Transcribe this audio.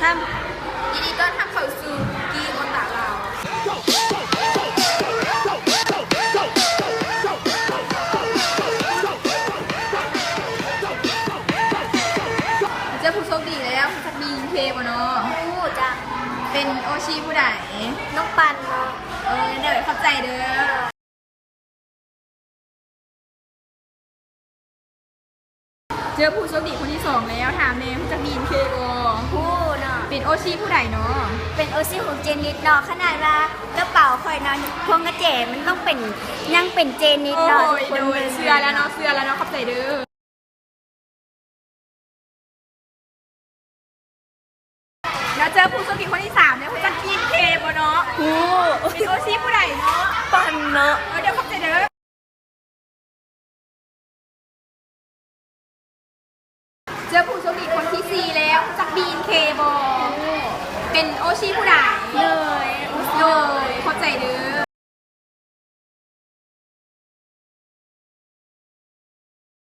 ຍິນດີຕ້ອນຮັບເຂົ້າສູ່ກຸກກີ້ໂອຕາລາວ. ເຈີຜູ້ໂຊກດີແລ້ວ ຮູ້ຈັກບີເອັນເຄບໍ່ເນາະ? ຮູ້ຈັກ. ເປັນໂອຊິຜູ້ໃດ? ນ້ອງປັນເນາະ. ເອີ ໂດຍ ຂອບໃຈເດີ. ເຈີຜູ້ໂຊກດີຄົນທີສອງແລ້ວ ຖາມແດ່ ຮູ້ຈັກບີເອັນເຄບໍ່? ຮູ້ເນາະ. ເປັນໂອຊິຜູ້ໃດເນາະ? ເປັນໂອຊິຂອງເຈນິດເນາະ. ຂະໜາດວ່າກະເປົາຂ້ອຍເນາະ ພວງກະແຈມັນຕ້ອງເປັນ ຍັງເປັນເຈນິດເນາະ. ໂອ້ຍ ທຸກຄົນ ໂດຍ ເຊື່ອແລ້ວເນາະ ເຊື່ອແລ້ວເນາະ ຂອບໃຈເດີ. ແລ້ວເຈີຜູ້ໂຊກດີຄົນທີສາມແລ້ວ ຮູ້ຈັກບີເອັນເຄບໍ່ເນາະ? ຮູ້. ເປັນໂອຊິຜູ້ໃດເນາະ? ປັນເນາະ. ເອີ ໂດຍ ຂອບໃຈເດີ. ເຈີຜູ້ໂຊກດີຄົນທີສີ່ແລ້ວ ຮູ້ຈັກບີເອັນເຄບໍ່? ເປັນໂອຊິຜູ້ໃດ? ເລີຍ. ໂດຍ ຂອບໃຈ